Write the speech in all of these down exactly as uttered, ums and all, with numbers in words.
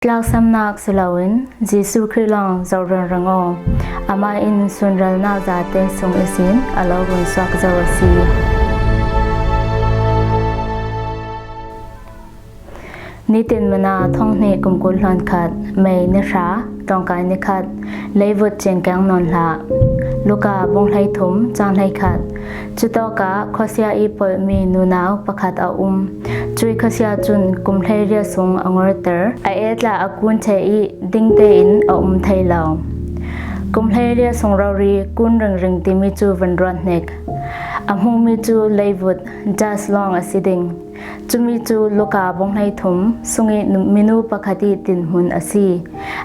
Tlaksamnak si loin Jesuh Khrih lawng zoh ringring aw. Amah in sunralnak zate sung ihsin a lo runsuak zo a si. Nitin Manna thonghnih kum kul hluan khat, May ni hra, ṭawngkai ni khat, leivut cinkeng nawn hlah. Luka bung hleithum, cang hleikhat. Cutawkah khuasia ih polhmi nunau pakhat a um. Cuih khuasia cun kum hleiriat sung a ngorter, a etla a kun ṭheh ih ding tein a um thei lo. Kum hleiriat sung rori kun ringring timi cu vun ruat hnik. A hmuhmi cu leivut, dust lawng a si ding. Cumi cu Luka bung hleithum sungih nu-, minu pakhat ih dinhmun a si.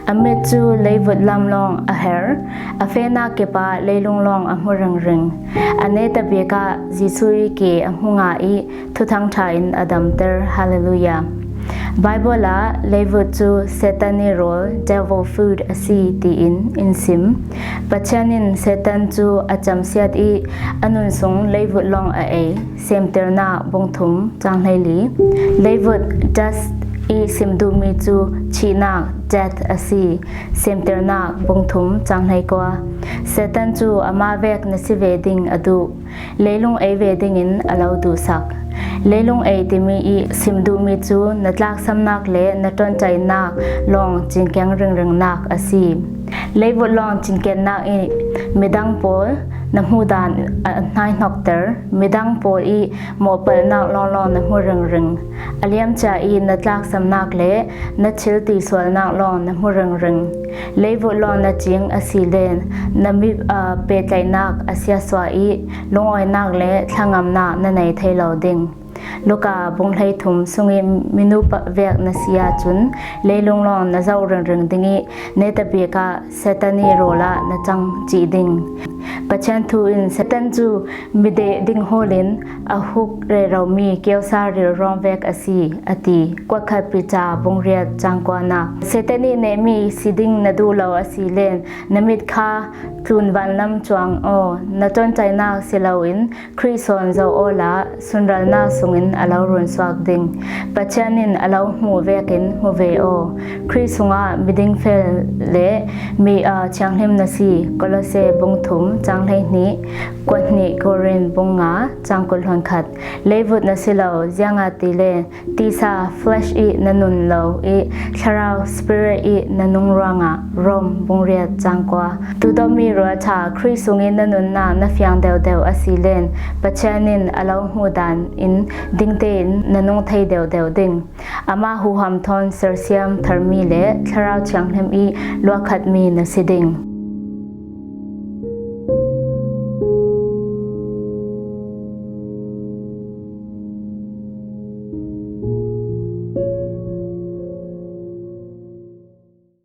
A mit cu leivut lam lawng a her, a fehnak kipah leilung lawng a hmu ringring. A netabik ah Jesuh ih ke a hmu ngah ih thuthang ṭha in a damter. Hallelujah. Baibal ah leivut cu Satan ih rawl, devil food, a si tiin in sim. Pathian in Satan cu a camsiat ih a nun sung leivut lawng a ei. Semtirnak bung thum, cang hleili. Leivut, dust, ih sim duhmi cu thihnak, death, a si. Semtirnak bung thum, cang hleikua. Satan cu amah vek na si ve ding a duh. Leilung ei ve dingin a lo duhsak. Leilung ei timi ih sim duhmi cu na tlaksamnak le na ṭawnṭaihnak lawng cinkeng ringringnak a si. Leivut lawng cinkennak ih midang pawl na hmuhdan a hnaihnokter, midang pawl ih mawhpalhnak lawnglawng na hmu ringring. A liamcia ih na tlaksamnak le na thil tisualnak lawng na hmu ringring. Leivut lawng na cing a si len na mi, aa, pehtlaihnak a siasua ih lungawinak le thlangamnak na nei thei lo ding. Luka bung hleithum sungih minu pa-, vek na si ahcun leilung lawng na zoh ringring ding ih netabik ah Satan ih rawl ah na cang cih ding. Pathian thu in Satan cu mideh ding hawl in a huk reromi kiosa rilrawng vek a si, a ti. Kuatkhat Piter bung riat cang kuanak. Satan ih nehmi si ding na duh lo a si len na mit kha tlun vanlam cuang aw. Na ṭawnṭainak si loin Khrih sawn zoh awla sunralnak sungin a lo runsuak ding. Pathian in a lo hmuh vekin hmu ve aw. Khrih sungah miding fel le mi, aa, thianghlim na si. Kolose bung thum, cang hleihnih, kuathnih Korin bung nga, cang kul hluan khat. Leivut na si lo, ziangahtile tisa, flesh, ih na nun lo ih thlarau, spirit, ih na nung ruangah. Rom bung riat, cang kua. Tudomi rualṭha Khrih sungih na nunnak na fiang deuhdeuh a si len Pathian in a lo hmuh dan in ding tein na nung thei deuhdeuh ding. Amah huham thawn sersiam tharmi le Thlarau Thianghlim ih luahkhatmi na si ding.